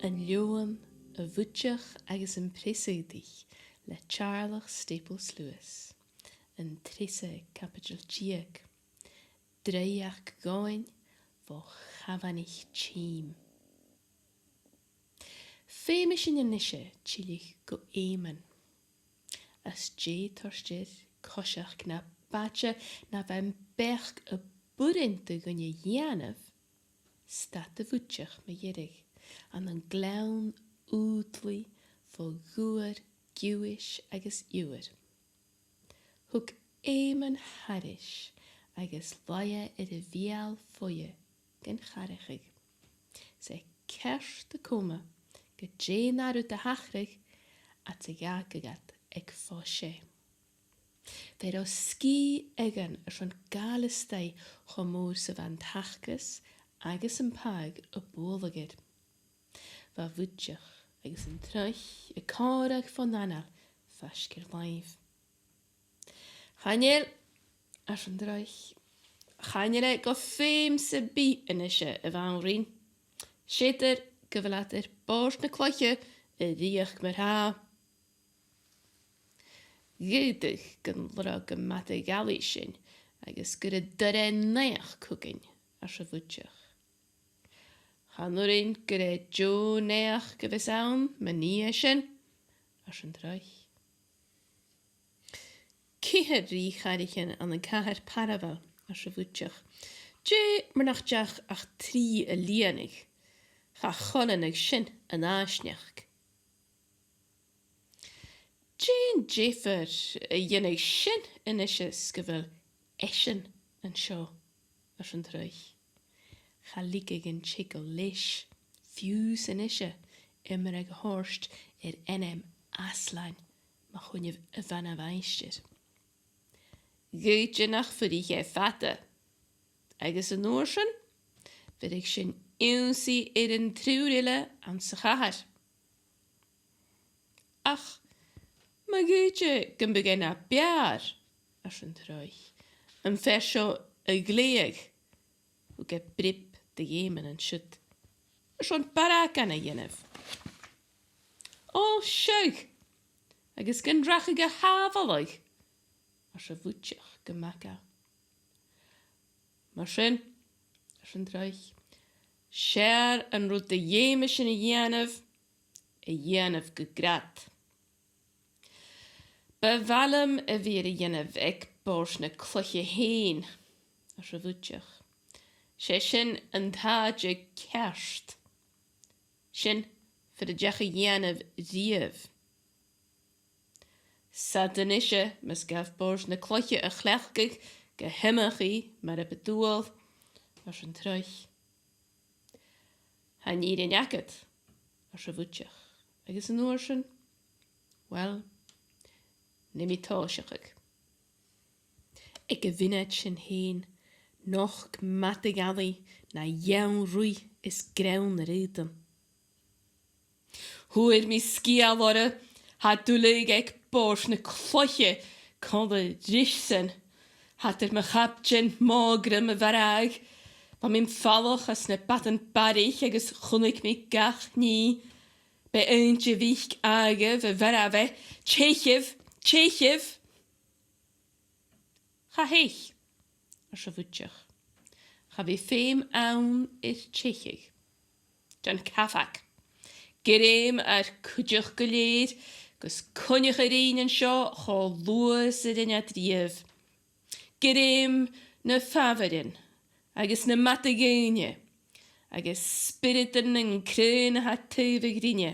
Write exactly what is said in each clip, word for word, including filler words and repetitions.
An Leòmhann, a' Bhuidseach agus am Preas-aodaich le Teàrlach Staples Lewis. An treasamh caibideil deug. Draoidheachd dhomhainn bho chabhanaich tìm. Feumaidh sinn a-nise tilleadh gu Eamonn. Às dèidh toirt air coiseachd na b' fhaide na bha am beachd a b' urrainn do dhuine dhèanamh, stad a' bhuidseach mu dheireadh ann an gleann ùdlaidh fo dhubhar giuthais agus iubhair. Thug Eamonn thairis agus laigh e air a bheul foidhne gan chathrachadh. 'S e ceart a' cumail gu dè an ath rud a thachradh, ach a dh'fhàgadh iad aig fois e. Bha e ro sgìth airson gabhail a-staigh cho mòr 's a bha an t-acras agus am pathadh a' bualadh air. Bha a' bhuidseach agus an troich a' còmhradh fon anail faisg air làimh. Chan eil, ars an troich, chan eil e gu feum sam bith a-nise, a Bhanrigh. 'S fheudar gu bheil iad air Bòrd na Cloiche a ruighinn mar-thà. Dh'fhaodadh gun lorg am madadh-allaidh sinn agus gur e doras-naidheachd thugainn, ars a' bhuidseach. Chan urrainn gur e deagh naidheachd a bhios ann ma nì e sin, ars an troich. Ceithir rìgh-chathraichean ann an Cathair Paravel, ars a' bhuidseach. Dè mur nach deach ach trì a lìonadh? Cha choileanadh sin an fhàisneachd. Dè an diofar a dhèanadh sin a-nise 's gu bheil esan an seo, ars an troich. Cha leigeadh an t-eagal leis, fiù 's a-nise, iomradh a thoirt air ainm Aslain mu choinneamh a bhana-mhaighstir. Dh'fhaodte nach fuirich e fada. Agus an uair sin, bheireadh sinn ionnsaigh air an triùir eile anns a' chathair. Ach ma dh'fhaodte gum biodh e na b' fheàrr, ars an troich, am fear seo a ghlèidheadh. Thug e breab do dh'Eamonn an siud. Airson barrachd a dhèanamh. Ò, seadh! Agus gun rachadh a shàbhaladh, ars a' bhuidseach gu math gabh. Mar sin, ars an troich, 's fheàrr an rud a dh'fheumas sinn a dhèanamh, a dhèanamh gu grad. Bu mhath leam a bhith air a dhèanamh aig Bòrd na Cloiche fhèin, ars a' bhuidseach. 'S e sin an t-àite ceart. Sin far an deach a dhèanamh riamh. 'S fhada a-nise mus gabh Bòrd na Cloiche a chleachdadh gu h-iomchaidh mar a bu dual, ars an troich. Tha an fhìrinn agad, ars a' bhuidseach, agus an uair sin, uill, nì mi tòiseachadh. Aig a' mhionaid sin fhèin, nochd madadh-allaidh na dheann-ruith is greann air aodann. Fhuair mi sgeul oirre, tha duilleag aig Bòrd na Cloiche còmhla ris-san. Tha iad air mo chaiptean mhògrum a mharbhadh. Bha mi am falach anns na badan-barraich agus chunnaic mi gach nì. B' e aon de mhic Àdhaimh a mharbh e. Teicheadh! Teicheadh! Cha theich, ars a' bhuidseach. Cha bhi feum ann air teicheadh. Dèan cabhag. Gairm ar cuideachd gu lèir, gus coinneachadh rinn an seo cho luath 's a rinn iad riamh. Gairm na famhairean agus na madaidhean, agus spioradan nan craobhan a tha a' taobhadh rinne.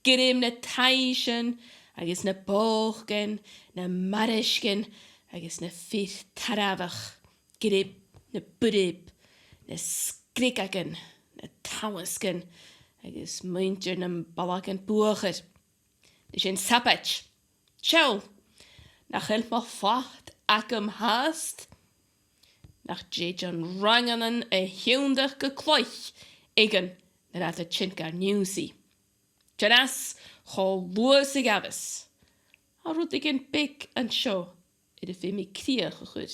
Gairm na taibhsean agus na bòcain, na maireasgan agus na fir tarbhach. Gairm na buirb, na sgreagagan, na tallasgan agus muinntir nam balagan buachair. Nì sinn sabaid. Seall, nach eil mo shlat agam fhathast? Nach tèid an rangannan a thionndadh gu cloich eadhon nuair a tha iad a' tighinn gar n-ionnsaigh. Dèan às cho luath 's a ghabhas. Tha rudeigin beag an seo air am feum mi crìoch a chur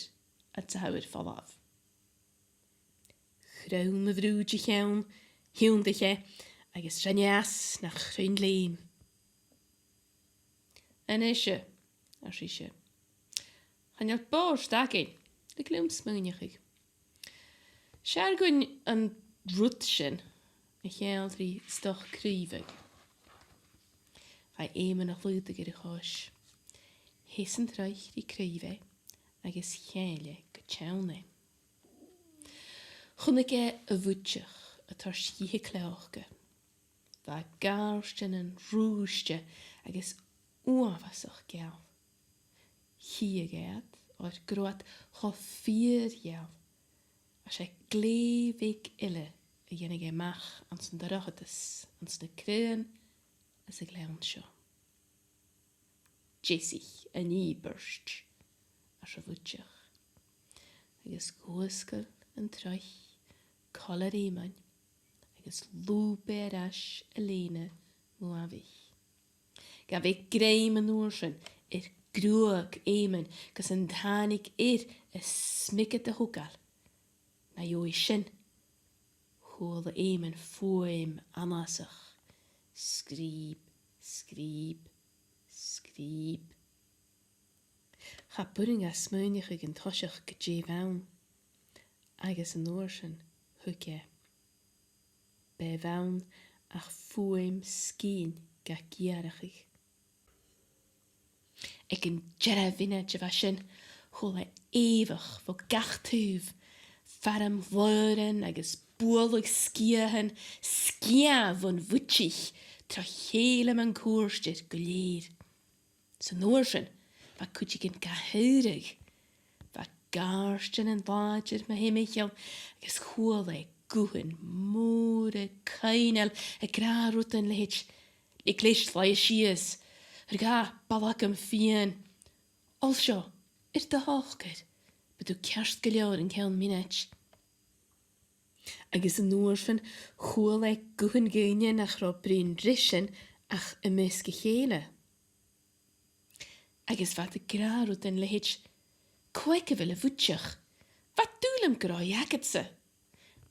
anns a' thabhar falamh. Chrom a bhrùid a cheann, thionndaidh e, Agus rinn e às na chruinn-leum. "A-nise," ars ise, "chan eil bòrd againn, leig leam smaoineachadh. 'S fheàrr dhuinn an rud sin a cheangal ri stoc craoibhe." Chaidh Edmund a shlaodadh air a' chois. Sheas an troich ri craoibh e agus cheangail e gu teann e. Chunnaic e a' bhuidseach a' toirt dhith a cleòca. Bha a gàirdeanan rùisgte agus uabhasach geal. Chitheadh e iad oir gun robh iad cho fìor-gheal, 's e glè bheag eile a dhèanadh e a-mach anns an dorchadas, anns na craobhan, anns a' ghleann seo. "Deasaich an ìobairt," ars a' bhuidseach. Agus dh'fhuasgail an troich colair Edmund, agus lùb e air ais a lèine mu amhaich. Ghabh e grèim an uair sin air gruag Edmund gus an tàinig air a smiogaid a thogail. Na dheoghaidh sin, chuala Edmund fuaim annasach. Sgrìob, sgrìob, sgrìob. Cha b' urrainn dha smaoineachadh an toiseach gu dè bh' ann, agus an uair sin thuig e. B' e a bh' ann ach fuaim sgian ga gearradh. Aig an dearbh mhionaid a bha sin, chuala e èigheach bho gach taobh, faram làrain agus bualadh sgiathan, sgiamh bhon bhuidsich, tro chèile mun cuairt air gu lèir. 'S an uair sin, bha cuideigin ga shaoradh. Bha gàirdeanan làidir mu thimcheall agus chuala e guthan mòra coibhneil ag ràdh rudan leithid, "Leig leis, laigh sìos, thoir dha balgam fìon. Òl seo, air do shocair, bidh tu ceart gu leòr an ceann mionaid." Agus an uair sin chuala e guthan dhaoine nach robh a' bruidhinn ris-san ach am measg a chèile. Agus bha iad ag ràdh rudan leithid, "Cò aig a bheil a' bhuidseach? Bha dùil leam gun robh i agadsa.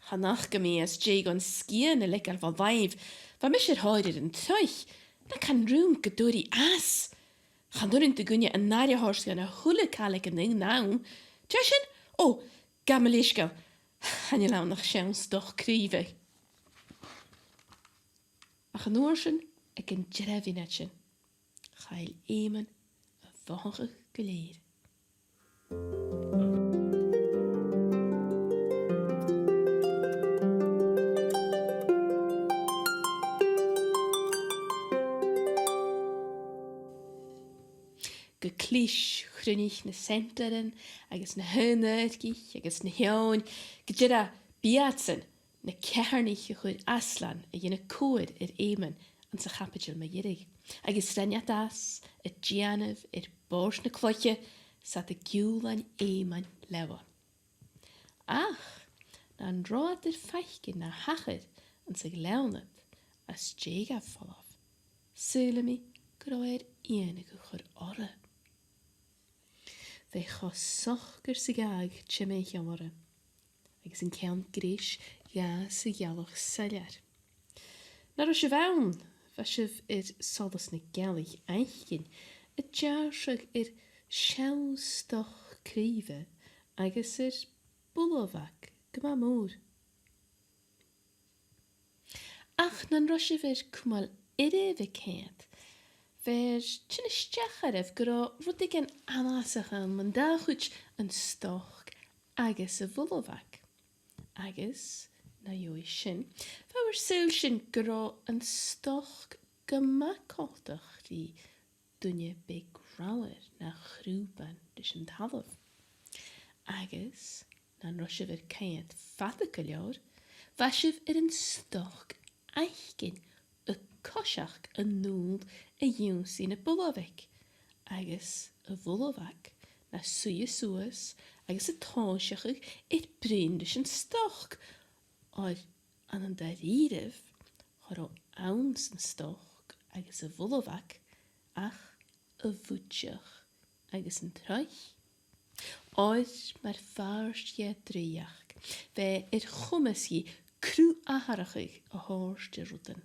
Chan fhaca mi às dèidh dhomh sgian a leigeil bho làimh, bha mise air thòir air an troich, na can rium gun d' fhuair i às. Chan urrainn do dhuine an aire a thoirt dhan a h-uile càil aig an aon àm. Dè sin? Ò, gabh mo leisgeul. Chan eil ann ach seann stoc craoibhe." Ach an uair sin, aig an dearbh mhionaid sin, chaill Edmund a mhothachadh gu lèir. Gu clis chruinnich na seantairean agus na h-aon-adharcaich agus na h-eòin, gu dearbh b' iadsan na ceatharnaich a chuir Aslan a dhèanamh cobhair air Edmund anns a' chaibideil mu dheireadh, agus rinn iad às a' dèanamh air bòrd na cloiche 's iad a' giùlan Edmund leotha. Ach nan robh iad air faicinn na thachair anns a' ghleann ud às dèidh dhaibh falbh, saoilidh mi gun robh e air iongnadh a chur orra. Bha e cho socair 's a ghabhadh timcheall orra, agus an ceann greis dhàsaich a' ghealach soilleir. Nan robh sibh ann, bha sibh air solas na gealaich fhaicinn, a' deàrrsadh air seann stoc craoibhe agus air Bulamhaig gu math mòr. Ach nan robh sibh air cumail oirbh a' coimhead, bha e air tighinn a-steach oirbh gun robh rudeigin annasach ann mun dà chuid an stoc agus a' Bhulamhaig. Agus, na dheoghaidh sin, bha thu air saoilsinn gun robh an stoc gu math coltach ri duine beag reamhar na chrùban ris an talamh. Agus, nan robh sibh air coimhead fada gu leòr, bha sibh air an stoc fhaicinn a' coiseachd a-null a dh'ionnsaigh na Bulamhaig, agus a' Bhulamhaig na suidhe suas agus a' tòiseachadh air bruidhinn ris an stoc, oir ann an da-rìribh, cha robh anns an stoc agus a' Bhulamhaig ach a' bhuidseach agus an troich. Oir mar phàirt dhe a draoidheachd, bha e air comas dhi cruth-atharrachadh a thoirt air rudan.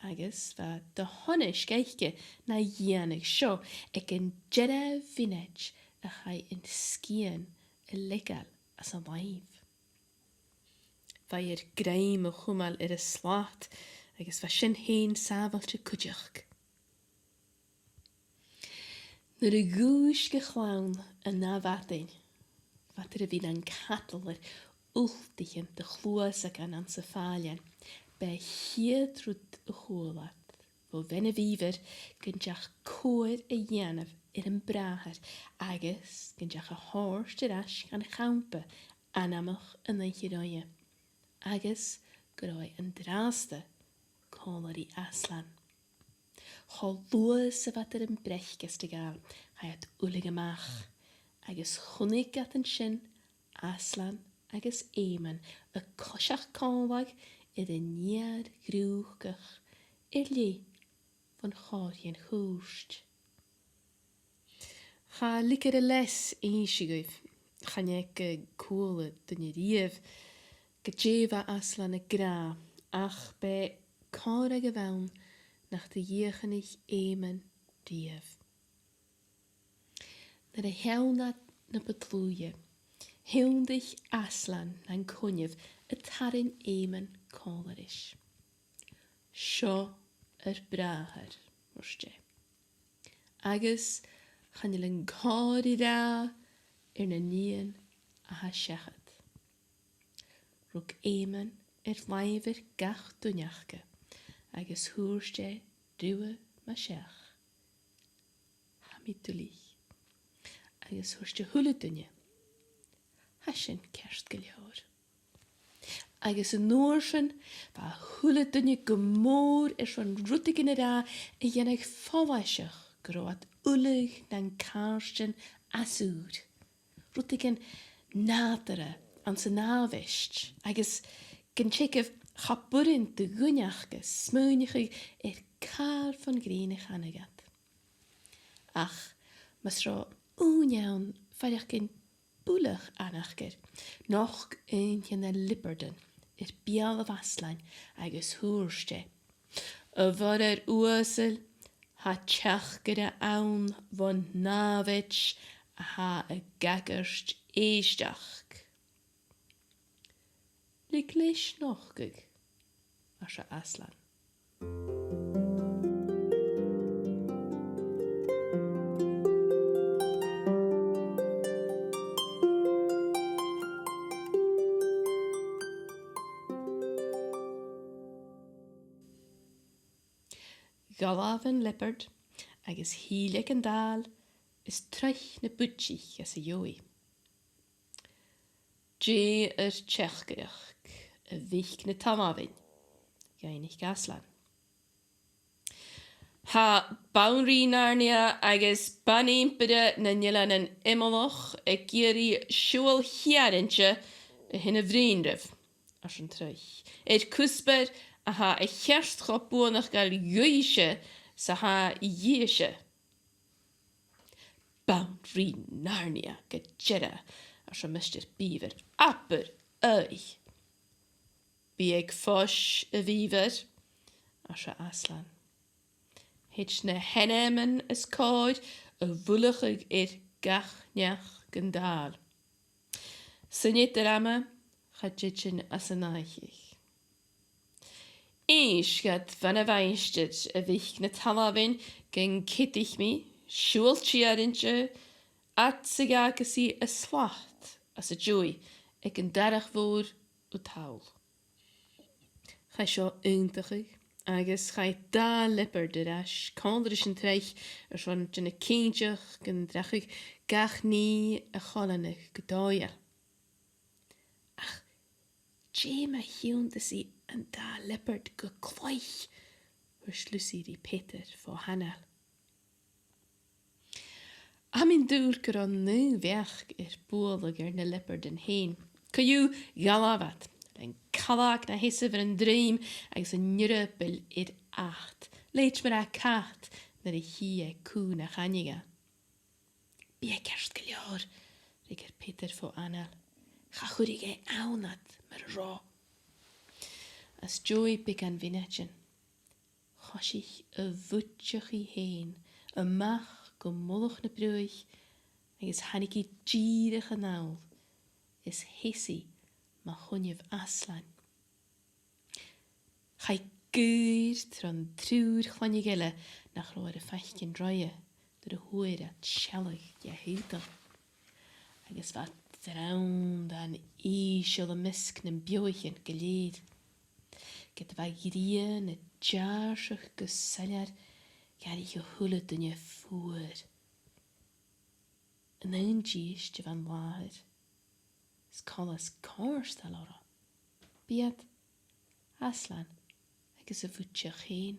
agus bha do shonas aice na dhèanadh seo aig an dearbh mhionaid a chaidh an sgian a leigeil às a làimh. Bha i air grèim a chumail air a slat agus bha sin fhèin sàbhailte cuideachd. Nuair a dhùisg a' chlann an ath-mhadainn, bha iad air a bhith nan cadal air ultaichean de chluasagan anns a' phàillean, b' e a' chiad rud a chuala iad bho Bhean a' Bhìobhair gun deach cobhair a dhèanamh air am bràthair agus gun deach a thoirt air ais dhan champa anmoch an oidhche roimhe, agus gun robh e an-dràsta còmhla ri Aslan. Cho luath 's a bha iad air am bracaist a ghabhail, chaidh iad uile a-mach, agus chunnaic iad an sin Aslan agus Eamonn a' coiseachd còmhla air an fheur ghriùcach air leth bhon chòrr dhen chùirt. Cha leig e a leas innse dhuibh, chan e gu cuala duine riamh gu dè bha Aslan ag ràdh, ach b' e còmhradh a bh' ann nach do dhìochuimhnich Eamonn riamh. Nuair a theann iad na bu dlùithe, thionndaidh Aslan nan coinneamh a' tarraing Eamonn còmhla ris. "Seo ur bràthair," thuirt e. "Agus chan eil an còrr ri ràdh air na nithean a tha seachad." Rug Eamonn air làimh air gach duine aca agus thuirt e riutha mu seach, "Tha mi duilich." Agus thuirt a h-uile duine, "Tha sin ceart gu leòr." Agus an uair sin, bha a h-uile duine gu mòr airson rudeigin a ràdh a dhèanadh follaiseach gun robh iad uile nan càirdean às ùr. Rudeigin nàdarra anns an àbhaist, agus gun teagamh cha b' urrainn do dhuine aca smaoineachadh air càil fon ghrèin a chanadh iad. Ach mus robh ùine ann faireachdainn buileach anacair, nochd aon de na liobardan air beulaibh Aslain agus thuirt e, "A Mhorair uasail, tha teachdaire ann bhon nàmhaid a tha ag agairt èisteachd." "Leig leis nochdadh," arsa Aslan. Dh'fhalbh an liobard agus thill e gun dàil is troich na buidsich às a dhèidh. "Dè ur teachdaireachd, a mhic na talmhainn?" dh'fhaighnich Aslan. "Tha Banrigh Narnia agus Ban-ìmpire nan Eileanan Iomallach ag iarraidh siubhal teàrnte a thighinn a bhruidhinn ribh," ars an troich, "air cuspair a tha a cheart cho buannachdail dhuibhse 's a tha dhìse." "Banrigh Narnia gu dearbh," arsa Mister Beaver. "Abair aghaidh." "Bi aig fois, a Bheaver," arsa Aslan. "Thèid na h-ainmean as còir a mhullachadh air gach neach gun dàil. San eadar-ama, cha tèid sinn às an àicheadh." "Innis dha, a bhana-mhaighstir, a mhic na talmhainn, gun ceadaich mi siubhal teàrnte fhad 's a dh'fhàgas i a slat às a dèidh aig an Darach Mhòr u toll." Chaidh seo aontachadh, agus chaidh dà liobard air ais còmhla ris an troich airson dèanamh cinnteach gun deach gach nì a choileanadh gu dòigheil. "Ach dè ma thionndas i an dà liobard gu cloich?" thuirt Lucy ri Peter fo h-anail. "Tha mi an dùil gun robh naoi bheachd air bualadh air na liobardan fhèin. Co-dhiù, dh'fhalbh iad, len calg na sheasamh air an druim agus an earbaill air at, leithid mar a tha cat nuair a chì e cù nach aithne dha." "Bidh e ceart gu leòr," fhreagair Peter fo anail. "Cha chuireadh e ann iad mura robh." Às dèidh beagan mhionaidean, Choisich a' bhuidseach i fhèin a-mach gu mullach na bruaich agus thàinig i dìreach a-nall is sheas i mu choinneamh Aslain. Chaidh i gu tur tron triùir chloinne eile nach robh air am faicinn roimhe nuair a fhuair iad sealladh dhe aodann. Agus bha dranndan ìosal am measg nam beathaichean gu lèir. Ged a bha a' ghrian a' deàrrsadh gu soilleir, dh'fhairich a h-uile duine fuar. An aon dithis a bh' ann an làthair, is coltas cofhurtail orra, b' iad Aslan agus a' bhuidseach fhèin.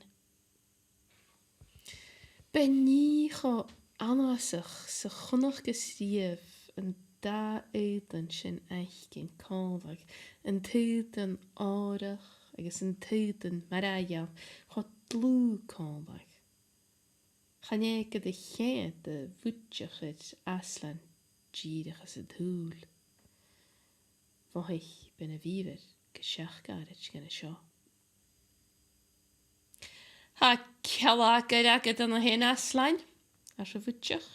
B' e nì cho annasach 's a chunnacas riamh an dà aodann sin fhaicinn còmhla, an t-aodann òrach agus an t-aodann marbh, cho dlùth còmhla. Chan e gu do cheangailte a' bhuidseach air Aslan dìreach anns an t-sùil. Mhothaich bean a' bhìobhair gu seachd àraid dhen a seo. "Tha cealgair agad an sin, Aslain," ars a' bhuidseach.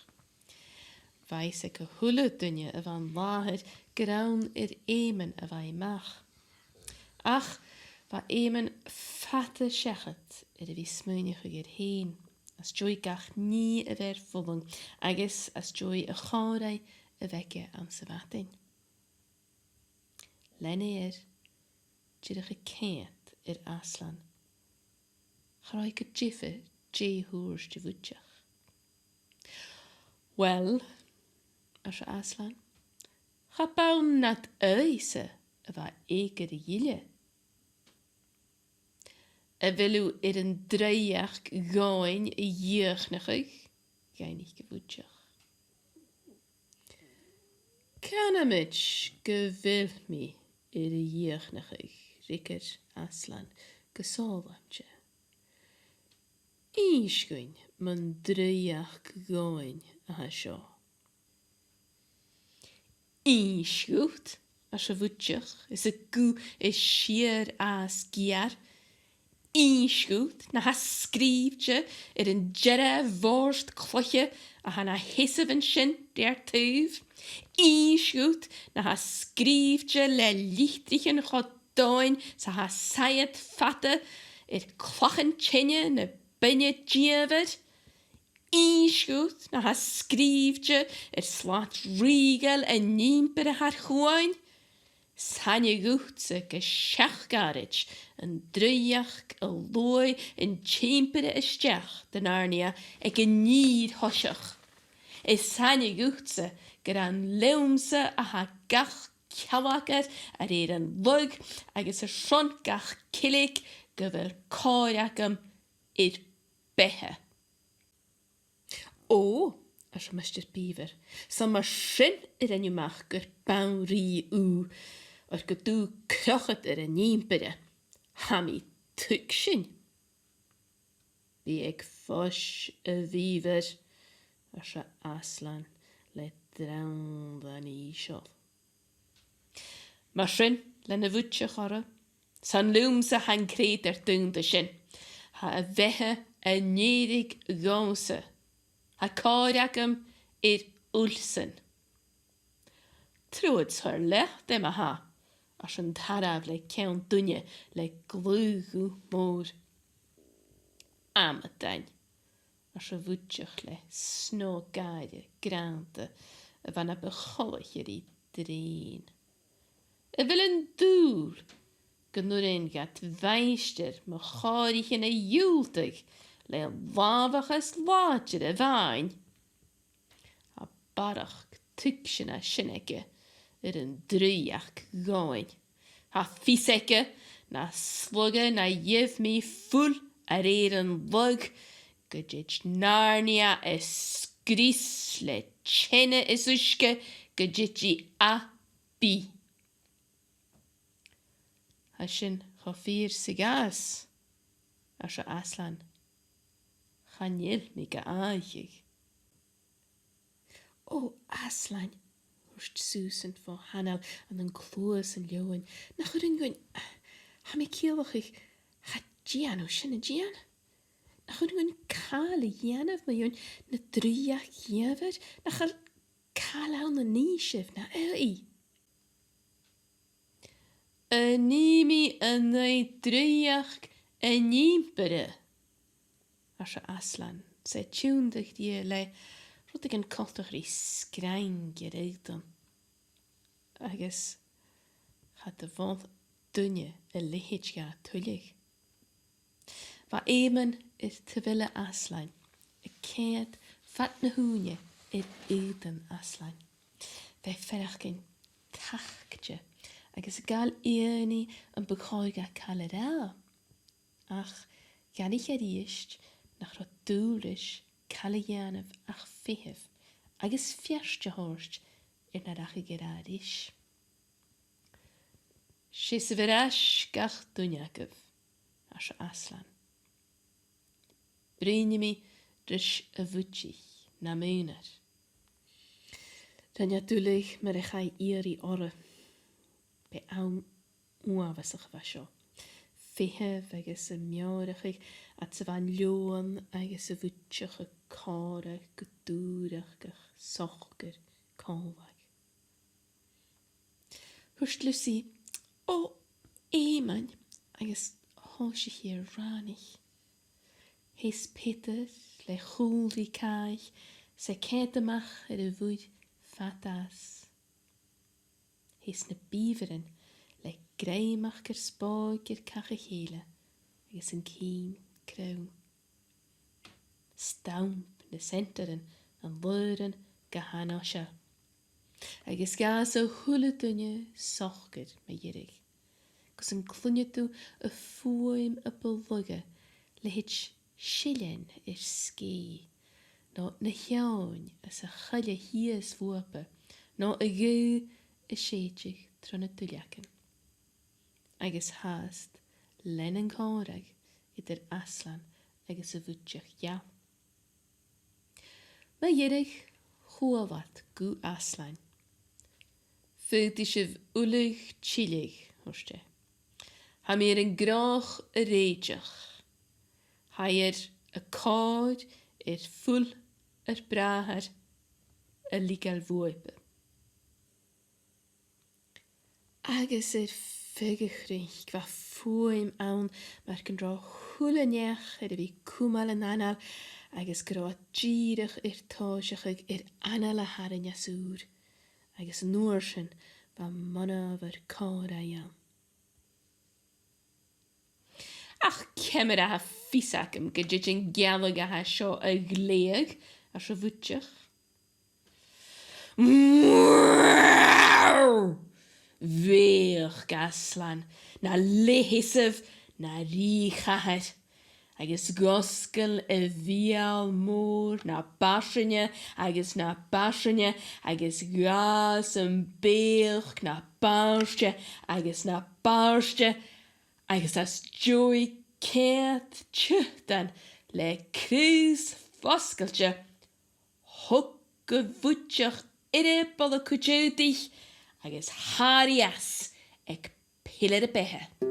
Bha fhios aig a h-uile duine a bha an làthair gur ann air Èamann a bha i a-mach. Ach bha Èamann fada seachad air a bhith a' smaoineachadh air fhèin, às dèidh gach nì a bha air fhulang agus às dèidh a' chòmhraidh a bh' aige anns a' mhadainn. Lean e air, dìreach a' coimhead air Aslan. Cha robh e gu diofar dè thuirt a' bhuidseach. "Uill," arsa Aslan, "cha b' ann nad aghaidh-sa a bha eucoir a' ghille." "A bheil thu air an draoidheachd dhomhainn a dhìochuimhneachadh?" dh'fhaighnich a' bhuidseach. "Canaidh mi gu bheil mi air a dhìochuimhneachadh," fhreagair Aslan gu sòlaimte. "Innis dhuinn mun draoidheachd dhomhainn a tha seo." "Innis dhut," ars a' bhuidseach, is a guth a' sìor fhàs geur. "Innis dhut na tha sgrìobhte air an dearbh bhòrd cloiche a tha na sheasamh an sin ri ar taobh. Innis dhut na tha sgrìobhte le litrichean cho domhainn 's a tha saighead fada air clachan teine na beinne dìomhair. Innis dhut na tha sgrìobhte air slat rìoghail an Ìmpire thar chuain. 'S aithne dhutsa gu seachd àraid an draoidheachd a luaigh an t-Ìmpire a-steach do Narnia aig an fhìor thoiseach. Is aithne dhutsa gur ann leamsa a tha gach cealgair a rèir an lagh agus airson gach ceilig gu bheil còir agam air beatha." "Ò," arsa Mister Beaver, "'s ann mar sin a rinn thu a-mach gur banrigh thu, oir gun tu crochadh air an Ìmpire. Tha mi a' tuigsinn." "Bi aig fois, a Bheaver," arsa Aslan le dranndan ìosal. "Mar sin," lean a' bhuidseach orra, "'s ann leamsa a tha an creutair daonnda sin. Tha a bheatha an èirigh dhòmhsa. Tha còir agam air fhuil-san." "Trobhad 's thoir leat e, ma-thà," ars an tarbh le ceann duine le glaodh mhòr. "Amadain," ars a' bhuidseach le snodh-gàire grànda a bha na bu choltaiche ri drèin. "A bheil an dùil gun urrainn dhut mhaighstir mo chòraichean a dhiùltadh le làmhachas làidir a-mhàin?" Tha barrachd tuigse na sin aige air an draoidheachd dhomhainn. Tha fios aige nas lugha na gheibh mi fuil a rèir an lagh gun tèid Narnia a sgrios le teine is uisge gun tèid i à bith. "Tha sin cho fìor 's a ghabhas," arsa Aslan. "Chan eil mi ga àicheadh." "Ò, Aslain," thuirt Susan fo h-anail ann an cluas an leòmhainn, "nach urrainn dhuinn, tha mi a' ciallachadh, cha dèan thu sin, an dèan?" Nach urrainn dhuinn càil a dhèanamh mu dheidhinn na draoidheachd dhiamhair? Nach eil càil ann a nì sibh na aghaidh? An nì mi an aghaidh draoidheachd an Ìmpire? arsa Aslan, 's e a' tionndadh rithe le rudeigin coltach ri sgreang air aodann. Agus cha do mhol duine a leithid dha tuilleadh. Bha Eamonn air taobh eile Aslain, a' coimhead fad na h-ùine air aodann Aslain. Bha e a' faireachdainn tachdte agus a' gabhail iongnadh am bu chòir dha càil a ràdh. Ach dh'aithnich e a-rithist nach robh dùil ris càil a dhèanamh ach feitheamh agus feart a thoirt air na rachadh e a ràdh ris. Seasaibh air ais gach duine agaibh, arsa Aslan. Bruidhnidh mi ris a' bhuidsich nam aonar. Rinn e duilich mar a chaidh iarraidh orra. B' e àm uabhasach a bha seo. Feitheamh agus a' meòrachadh fhad 's a bha an leòmhann agus a' bhuidseach a' còmhradh gu dùrachdach socair còmhla. Thuirt Lucy, "Ò, Eamonn," agus thòisich i a' rànaich. Sheas Peter le chùl ri càch, 's e a' coimhead a-mach air a' mhuir fad às. Sheas na bìobhairean le grèim aca air spòig air cach a chèile agus an cinn crom. Stamp na seantairean an làraich gu h-an-fhoiseil. Agus dh'fhàs a h-uile duine socair mu dheireadh, gus an cluinneadh tu am fuaim a bu lugha leithid seillean air sgèith, no na h-eòin anns a' choille shìos bhuapa, no a' ghaoth a' sèideadh tro na duilleagan. Agus fhathast lean an còmhradh eadar Aslan agus a' bhuidseach gheal. Mu dheireadh chuala iad gu Aslain. "Faodaidh sibh uile tilleadh," thuirt e. "Tha mi air an gnothach a rèiteach. Tha e air a còir air fuil ur bràthar a leigeil bhuaipe." Agus air feadh a' chnuic bha fuaim ann mar gun robh a h-uile neach air a bhith a' cumail an anail agus gun robh iad dìreach air tòiseachadh air anail a tharraing às ùr, agus an uair sin bha monadh air còmhradh ann. "Ach ciamar a tha fios agam gun tèid an gealladh a tha seo a ghleidheadh?" ars a' bhuidseach. "Bheuch, Aslan, na leighiseadh na rìgh-chathair, agus dh'fhosgail a' bheul mòr na b' fharsainge agus na b' fharsainge, agus dh'fhàs am beuc na b' àirde agus na b' àirde, agus às dèidh ceud tiotan le craos fosgailte, thog a' bhuidseach earball a cuid aodaich agus shàr i às aig peilear a beatha."